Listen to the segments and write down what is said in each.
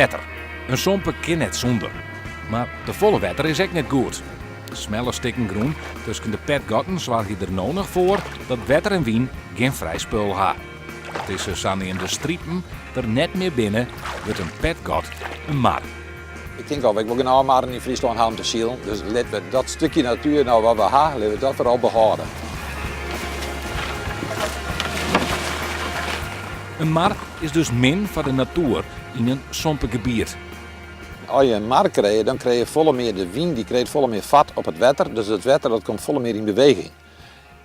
Wetter. In sompe kin net sûnder. Mar tefolle wetter is ek net goed. Smelle stikken grûn tusken de petgatten soargje der no noch foar dat wetter en wyn gjin frij spul ha. As dizze saneamde stripen der net mear binne, wurdt in petgat in mar. Ik tink al, ik wol genôch marren yn Fryslân ha om te silen, dus litte we dat stikje natuer no wat we ha, litte we dat foaral behâlde. In mar is dus min foar de natoer yn in sompegebiet. As je in mar krije, dan krije je folle mear de wyn, dy krijt folle mear fart op it wetter, dus it wetter dat komt folle mear yn beweging.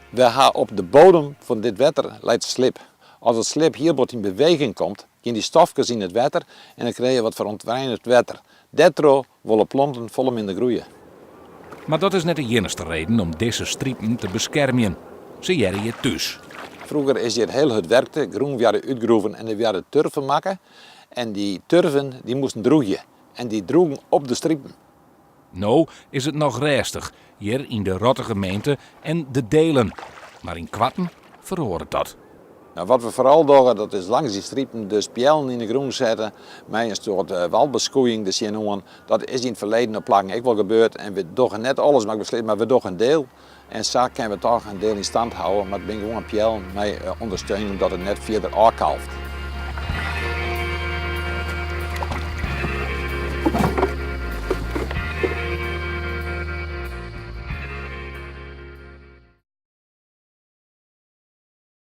We ha op de bodem fan dit wetter leit slib. As it slib hiel bot yn beweging komt, gean dy stofkes yn it wetter en dan krije je wat ferûntreinigd wetter. Dêrtroch wolle planten folle minder groeie. Mar dat is net de iennichste reden om dizze stripen te beskermjen. Se hearre hjir thús. Froeger is hjir hiel hurd werkte, grûn waarde útgroeven en der waarde turfen makke. En dy turven dy moasten droegje en dy droegen op de stripen. No is it noch rêstich hjir yn de Rottige Meente en de Deelen, mar ynkoarten feroaret dat. Nou, wat we foaral dogge, dat is langs dy stripen dus peallen yn de grûn sette mei in soart walbeskoeiïng der tsjinoan. Dat is yn it ferleden op plakken ek wol gebeurd en we dogge net alles, mar ik beslis, mar we dogge in diel. En sa kinne we toch in diel yn stand hâlde, mar it binne gewoan peallen mei ûndersteuning dat it net fierder ôfkalft.